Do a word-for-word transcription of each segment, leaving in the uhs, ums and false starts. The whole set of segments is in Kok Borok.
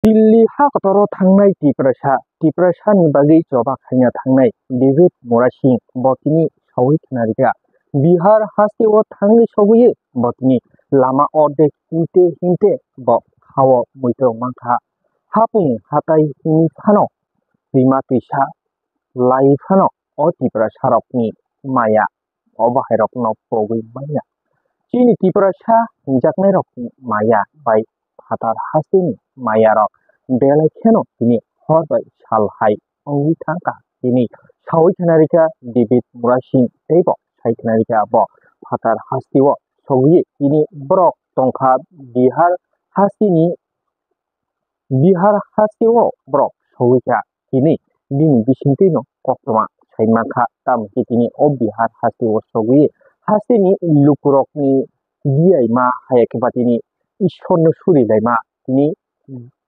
Delhi ha kotoro thangnai Tiprasa, Tiprasani bagwi choba khaina thangnai David Murasing bo tini sawi khna rikha. Bihar hasteo thangwi sogwi bo tini lama ordek hinte hinte bo hao muitrok mankha. Hapung hatai hini phano twima twisa lai phano o Tiprasarokni maya o bahairokno pogwi manya. Chini Tiprasa hinjaknairokni maya bai phatar hasteni mayarok belai kheno tini hor bai sal hai wngwi thangkha. Tini sawi khna rikha David Murasing teibo sai khna rikha bo phatar hasteo sogwi tini borok tongkha Bihar hasteni Bihar hasteo borok sogwi kha hinwi bini bisingtwino koktwma sai mankha. Tamo khe tini o Bihar hasteo sogwi hasteni lukurokni diyaima haya khe ba tini Ishorno surilaima tini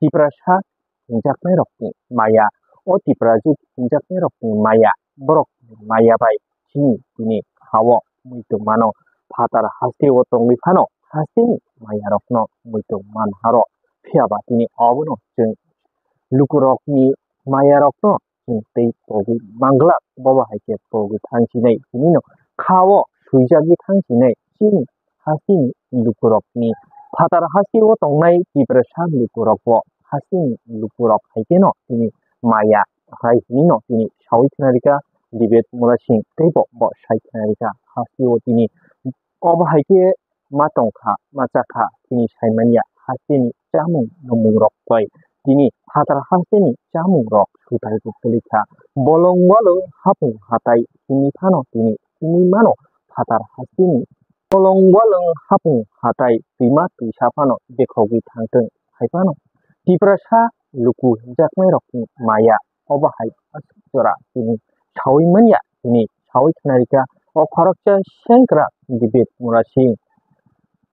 Tiprasa hinjaknairokni maya, o Tiprajwk hinjaknairokni maya, borokni maya bai chini tini hao muitu mano. Phatar hasteo tongwi phano hasteni mayarokno muitu man haro. Phiya ba tini obono chwng lukurokni mayarokno chwng tei pogwi manglak, bo bo hai khe pogwi thang sinai hinwi no kha-o swijagwi thang sinai chini hasteni lukurokni. Phatar hasteo tongnai Tiprasa lukurokbo hasteni lukurok hai kheno tini maya hai hinwi no tini sawi khna rikha David Murasing teibo bo sai khna rikha. Hasteo tini obo hai khe ma tongkha ma chakha tini saimanya hasteni chamung numungrok bai tini phatar hasteni chamungrok sutai kwlwikha. Bolong walwng hapung hatai tini phano tini tini mano phatar hasteni bolong walwng hapung hatai twima twisa phano bekhogwi thangthwng hai phano Tiprasa luku hinjaknairokni maya obo hai aswk jora tini sawi manya tini sawi khna rikha o khoroksa sengkrak David Murasing.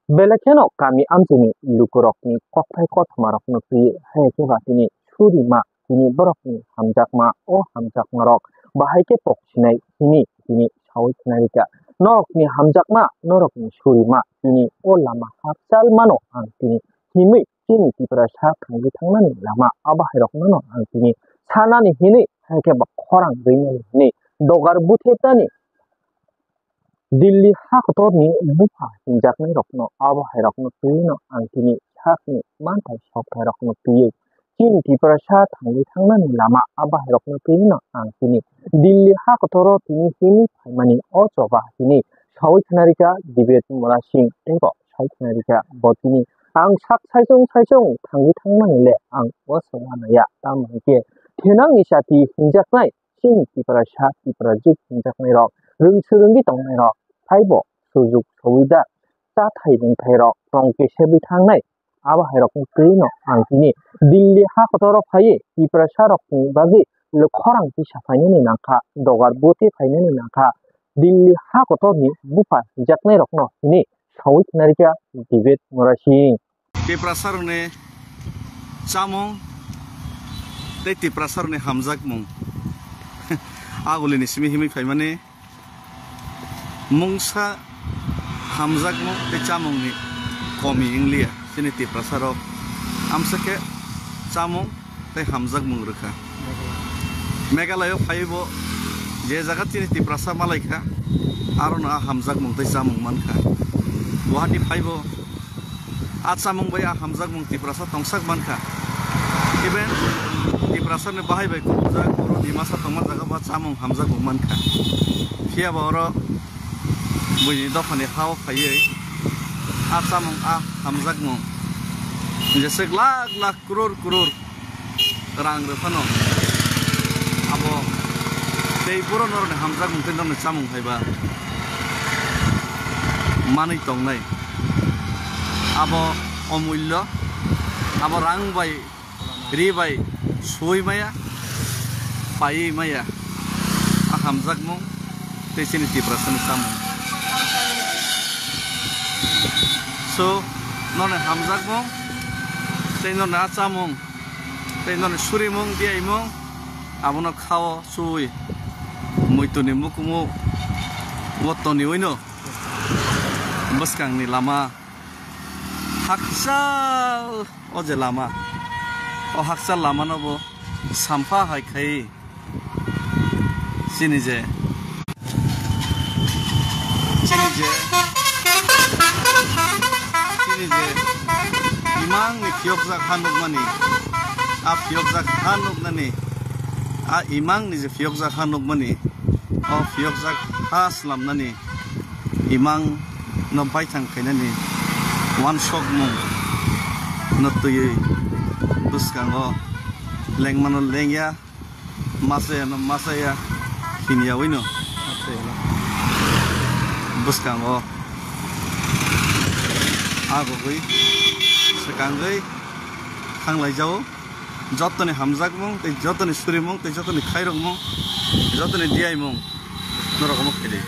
Belai kheno kami amchaini lukurokni kokthai kothoma rokno twiwi hai khe ba tini surima tini borokni hamjakma o hamjakma rok bahai khe pok sinai hini tini sawi khna rikha. Norokni hamjakma norokni surima tini o lama hakchal mano ang tini himwi chini Tiprasa thangwi thangnani lama a bahairokno no ang tini sanani hinwi hai khe ba khorang rwinani hinwi dogar buthetani Delhi ha kotorni bupha hinjaknairokno a bahairokno twiwi no ang tini sakni manthai sokthairokno twiwi chini Tiprasa thangwi thangnani lama a bahairokno twiwi no ang tini Delhi ha kotoro tini himwi phaimani o choba tini sawi khna rikha David Murasing teibo sai khna rikha bo tini ang sak saichung saichung thangwi thangnani le ang o se uanaya. Tamo hwnkhe thinangni chati hinjaknai chini Tiprasa Tiprajwk hinjaknairok rwng swrwngwi tongnairok phaibo sujuk sawida chathai rwngthairok tong kesebwi thangnai. Abo hairokni twi no ang tini Delhi ha kotoro phaiwi Tiprasa rokni bagwi khorang tisa phainani nangkha, dogar bwtwi phainani nangkha. Delhi ha kotorni bupha hijaknai rokno hwnwi sawi khna rikha David Murasing. Tiprasa rokni chamung tei Tiprasa rokni hamjakmung agulini simi himwi phaimani. Mungsa hamjakmung tei chamungni komi wngliya chini Tiprasarok. Amsa khe chamung tei hamjakmung rwkha. Meghalaya phaiwi bo je jaga chini Tiprasa malaikha, arono a hamjakmung tei chamung mankha. Guwahati phaibo a chamung bai a hamjakmung Tiprasa tongsak mankha. Even Tiprasani bahai bai kubujak, oro Dimasa tongma jaga bo a chamung hamjakmung mankha. Phiya ba oro buini dophani ha-o phaiwi a chamung a hamjakmung jesa lakh lakh, crore crore rang rw phano abo tei borok norokni hamjakmung tei norokni chamung hai ba manwi tongnai. Abo omullo, abo rang bai, ri bai sui maya, paiwi maya a hamjakmung tei chini Tiprasani chamung. So, norokni hamjakmung tei norokni a chamung tei norokni surimung, diyaimung, abono kha-o chuwi muituni mukumu o toniwi no bwskangni lama hakchal o je lama. O hakcha lamano bo sampha hai khai chini je, chini je, chini je imang ni phiyokjak ha nukmani, a phiyokjak ha nuknani, a imang ni je phiyokjak ha nukmani, o phiyokjak ha slamnani imang no baithang khainani uansukmung no twiwi bwskango lengmano lengya, masaya no masaya, hini yawi no bwskango agogwi swkangwi thanglaijao. Jotoni hamjakmung tei jotoni surimung tei jotoni khairokmung, jotoni diyaimung norok omo khaidi.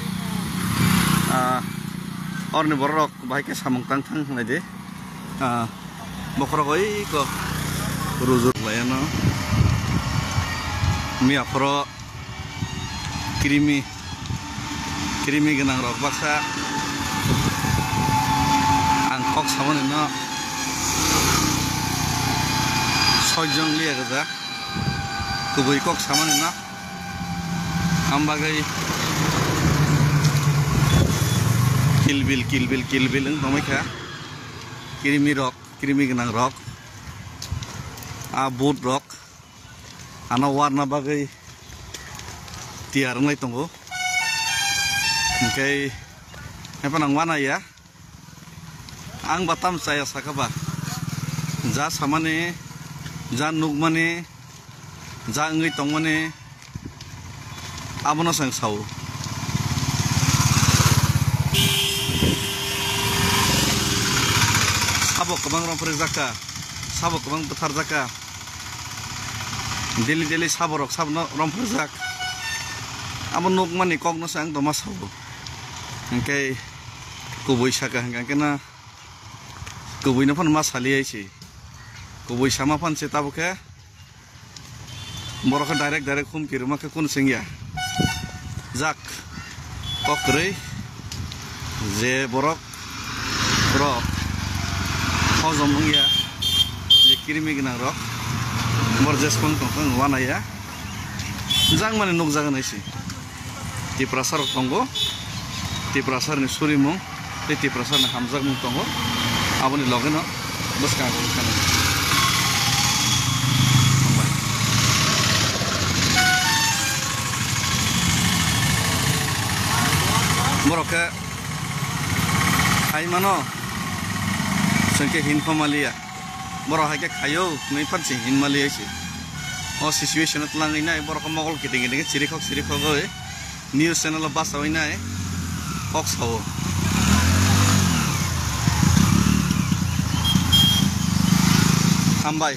Ah, orni bororok bahai khe samung tang thang hwnwi di. Ah, bokhorok oi ko rujur laiano. Miya phoro Krimi, krimi gwnang rok baksa ang kok samani no soi jon liya gajak, kubui kok samani no ang bagwi kilbil, kilbil, kilbil wng tongwi kha. Krimi rok, krimi gwnang rok, a boot rok. Ano warna bagwi tiyar wnglai tongo. Hwnkhe, haiphano ang wana ya. Ang ba tam chaya sakha ba. Ja samani, ja nukmani, ja wngwi tongmani, abono se ang sao. Sabo kwbang romphre jakha, sabo kwbang bwthar jakha. Daily daily saborok sabono romphorjak. Abo nukmani kokno se ang tongma sao. Hwnkhe kubui saka hwnkhe na kubuino phano ma saliya se. Kubui sama phan se tabukhe borok khe direct direct humki rwma khe kunu sengya. Jak kok kwrwi je borok rok hojom wngya, je kirimi gwnang rok bor jesphang tongthang wanaya, jang mani nukjago nai se. Tiprasa rok tongo, Tiprasa ni surimung tei Tiprasa ni hamjakmung tongo, aboni loge no bwskango wngkha nai. Borok khe hai mano, chwng khe hin pha maliya. Borok hai khe khaio, hwnwi phan se hin maliya se. O situation o twlangwi nai, borok khe mokol kiting kiting khe chirikhok chirikhogwi news channel o bachawi nai kok sao. Hambai.